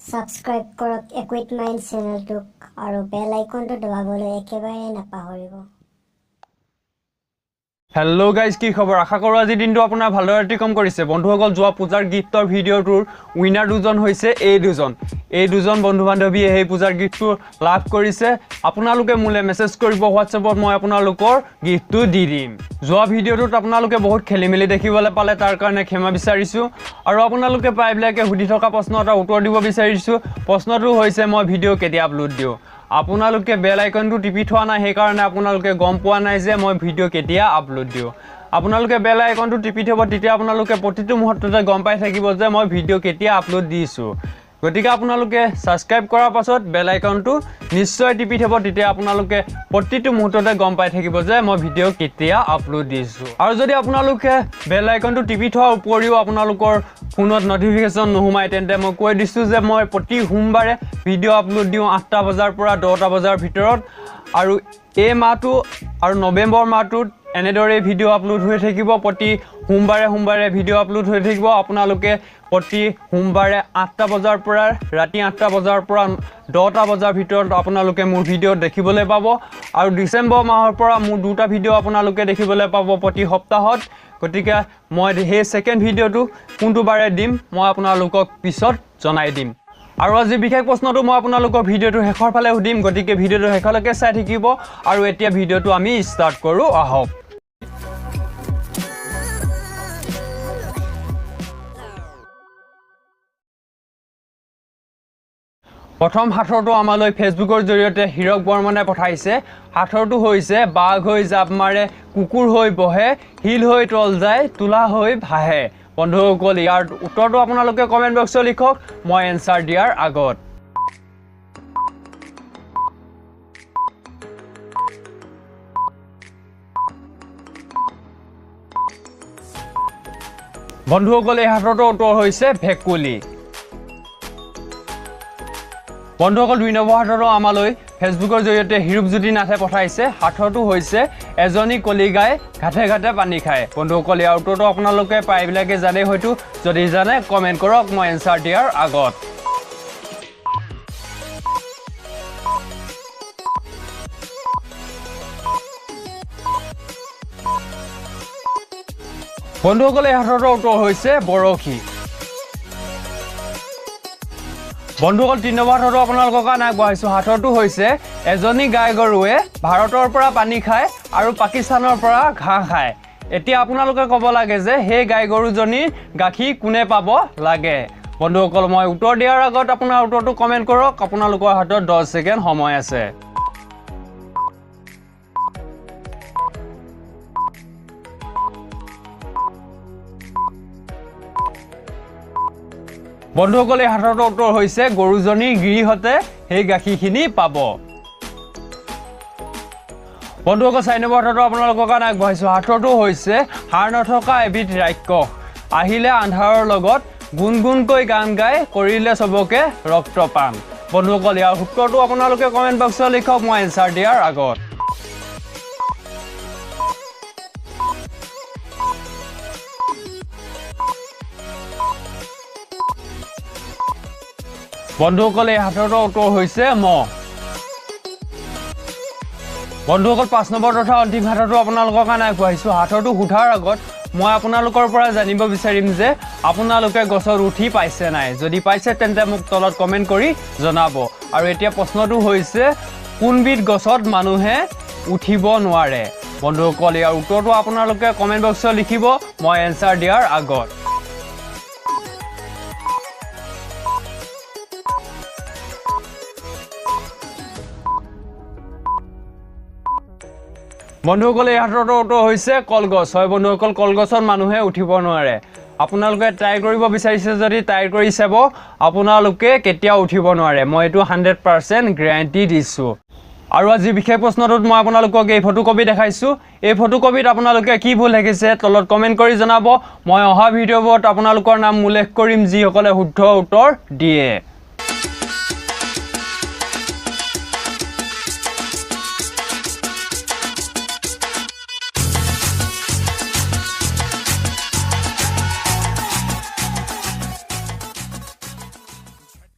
Subscribe কৰক acute mind চেনেলটোক আৰু বেল আইকনটো দবাবলৈ একেবাৰে নাপাহৰিব। হেল্ল' গাইজ, কি খবৰ? আশা কৰোঁ আজিৰ দিনটো আপোনাৰ ভালদৰে অতিক্ৰম কৰিছে। বন্ধুসকল, যোৱা পূজাৰ গিফ্টৰ ভিডিঅ'টোৰ উইনাৰ দুজন হৈছে এই দুজন। এই দুজন বন্ধু বান্ধৱীয়ে সেই পূজাৰ গিফ্টটো লাভ কৰিছে। আপোনালোকে মোলৈ মেছেজ কৰিব হোৱাটছএপত, মই আপোনালোকৰ গিফ্টটো দি দিম। যোৱা ভিডিঅ'টোত আপোনালোকে বহুত খেলি মেলি দেখিবলৈ পালে, তাৰ কাৰণে ক্ষমা বিচাৰিছোঁ। আৰু আপোনালোকে প্ৰায়বিলাকে সুধি থকা প্ৰশ্ন এটা উত্তৰ দিব বিচাৰিছোঁ। প্ৰশ্নটো হৈছে, মই ভিডিঅ' কেতিয়া আপলোড দিওঁ? আপোনালোকে বেল আইকনটো টিপি থোৱা নাই, সেইকাৰণে আপোনালোকে গম পোৱা নাই যে মই ভিডিঅ' কেতিয়া আপলোড দিওঁ। আপোনালোকে বেল আইকনটো টিপি থ'ব, তেতিয়া আপোনালোকে প্ৰতিটো মুহূৰ্ততে গম পাই থাকিব যে মই ভিডিঅ' কেতিয়া আপলোড দিছোঁ। গতিকে আপোনালোকে ছাবস্ক্ৰাইব কৰাৰ পাছত বেল আইকনটো নিশ্চয় টিপি থ'ব, তেতিয়া আপোনালোকে প্ৰতিটো মুহূৰ্ততে গম পাই থাকিব যে মই ভিডিঅ' কেতিয়া আপলোড দিছোঁ। আৰু যদি আপোনালোকে বেল আইকনটো টিপি থোৱাৰ উপৰিও আপোনালোকৰ ফোনত ন'টিফিকেশ্যন নোসোমায়, তেন্তে মই কৈ দিছোঁ যে মই প্ৰতি সোমবাৰে ভিডিঅ' আপলোড দিওঁ 8টা বজাৰ পৰা 10টা বজাৰ ভিতৰত। আৰু এই মাহটো আৰু নৱেম্বৰ মাহটোত এনেদৰেই ভিডিঅ' আপলোড হৈ থাকিব। প্ৰতি সোমবাৰে সোমবাৰে ভিডিঅ' আপলোড হৈ থাকিব। আপোনালোকে প্ৰতি সোমবাৰে 8টা বজাৰ পৰা, ৰাতি 8টা বজাৰ পৰা 10টা বজাৰ ভিতৰত আপোনালোকে মোৰ ভিডিঅ' দেখিবলৈ পাব। আৰু ডিচেম্বৰ মাহৰ পৰা মোৰ দুটা ভিডিঅ' আপোনালোকে দেখিবলৈ পাব প্ৰতি সপ্তাহত। গতিকে মই সেই ছেকেণ্ড ভিডিঅ'টো কোনটো বাৰে দিম মই আপোনালোকক পিছত জনাই দিম। আৰু আজি বিশেষ প্ৰশ্নটো মই আপোনালোকৰ ভিডিঅ'টো শেষৰ ফালে সুধিম, গতিকে ভিডিঅ'টো শেষলৈকে চাই থাকিব। আৰু এতিয়া ভিডিঅ'টো আমি ষ্টাৰ্ট কৰোঁ, আহক। প্ৰথম সাঁথৰটো আমালৈ ফেচবুকৰ জৰিয়তে হীৰক বৰ্মনে পঠাইছে। সাঁথৰটো হৈছে, বাঘ হৈ জাপ মাৰে, কুকুৰ হৈ বহে, শিল হৈ তল যায়, তুলা হৈ ভাহে। বন্ধুসকল, ইয়াৰ উত্তৰটো আপোনালোকে কমেণ্ট বক্সত লিখক, মই এনচাৰ দিয়াৰ আগত। বন্ধুসকল, এই সাঁথৰটোৰ উত্তৰ হৈছে ভেকুলী। বন্ধুসকল, 2 নম্বৰ সাঁথৰটো আমালৈ ফেচবুকৰ জৰিয়তে হিৰূপজ্যোতি নাথে পঠাইছে। সাঁথৰটো হৈছে, এজনী কলিগাই ঘাটে ঘাটে পানী খায়। বন্ধুসকল, ইয়াৰ উত্তৰটো আপোনালোকে প্ৰায়বিলাকে জানে হয়তো, যদি জানে কমেণ্ট কৰক মই এনচাৰ দিয়াৰ আগত। বন্ধুসকল, এই সাঁথৰটোৰ উত্তৰ হৈছে বৰশী। বন্ধুসকল, 3 নম্বৰ সাঁথৰটো আপোনালোকৰ কাৰণে আগবঢ়াইছোঁ। সাঁথৰটো হৈছে, এজনী গাই গৰুৱে ভাৰতৰ পৰা পানী খায় আৰু পাকিস্তানৰ পৰা ঘাঁহ খায়। এতিয়া আপোনালোকে ক'ব লাগে যে সেই গাই গৰুজনীৰ গাখীৰ কোনে পাব লাগে। বন্ধুসকল, মই উত্তৰ দিয়াৰ আগত আপোনাৰ উত্তৰটো কমেণ্ট কৰক। আপোনালোকৰ হাতত 10 ছেকেণ্ড সময় আছে। বন্ধুসকল, এই সাঁথৰটোৰ উত্তৰ হৈছে গৰুজনীৰ গিৰিহঁতে সেই গাখীৰখিনি পাব। বন্ধুসকল, 4 নম্বৰ সাঁথৰটো আপোনালোকৰ কাৰণে আগবঢ়াইছোঁ। সাঁথৰটো হৈছে, হাড় নথকা এবিধ ৰাক্ষস, আহিলে আন্ধাৰৰ লগত গুণগুণকৈ গান গাই কৰিলে চবকে ৰক্তপান। বন্ধুসকল, ইয়াৰ উত্তৰটো আপোনালোকে কমেণ্ট বক্সত লিখক মই এনচাৰ দিয়াৰ আগত। বন্ধুসকল, এই সাঁথৰটোৰ উত্তৰ হৈছে মহ। বন্ধুসকল, 5 নম্বৰ তথা অন্তিম সাঁথৰটো আপোনালোকৰ কাৰণে আগবঢ়াইছোঁ। সাঁথৰটো সোধাৰ আগত মই আপোনালোকৰ পৰা জানিব বিচাৰিম যে আপোনালোকে গছত উঠি পাইছে নাই। যদি পাইছে তেন্তে মোক তলত কমেণ্ট কৰি জনাব। আৰু এতিয়া প্ৰশ্নটো হৈছে, কোনবিধ গছত মানুহে উঠিব নোৱাৰে? বন্ধুসকল, ইয়াৰ উত্তৰটো আপোনালোকে কমেণ্ট বক্সত লিখিব মই এনচাৰ দিয়াৰ আগত। বন্ধুসকল, এই সাঁথৰটোৰ উত্তৰ হৈছে কলগছ। হয় বন্ধুসকল, কলগছত মানুহে উঠিব নোৱাৰে। আপোনালোকে ট্ৰাই কৰিব বিচাৰিছে যদি ট্ৰাই কৰি চাব, আপোনালোকে কেতিয়াও উঠিব নোৱাৰে। মই এইটো 100% গেৰাণ্টি দিছোঁ। আৰু আজি বিশেষ প্ৰশ্নটোত মই আপোনালোকক এই ফটোকপি দেখাইছোঁ। এই ফটোকপিত আপোনালোকে কি ভুল দেখিছে তলত কমেণ্ট কৰি জনাব। মই অহা ভিডিঅ'বোৰত আপোনালোকৰ নাম উল্লেখ কৰিম যিসকলে শুদ্ধ উত্তৰ দিয়ে।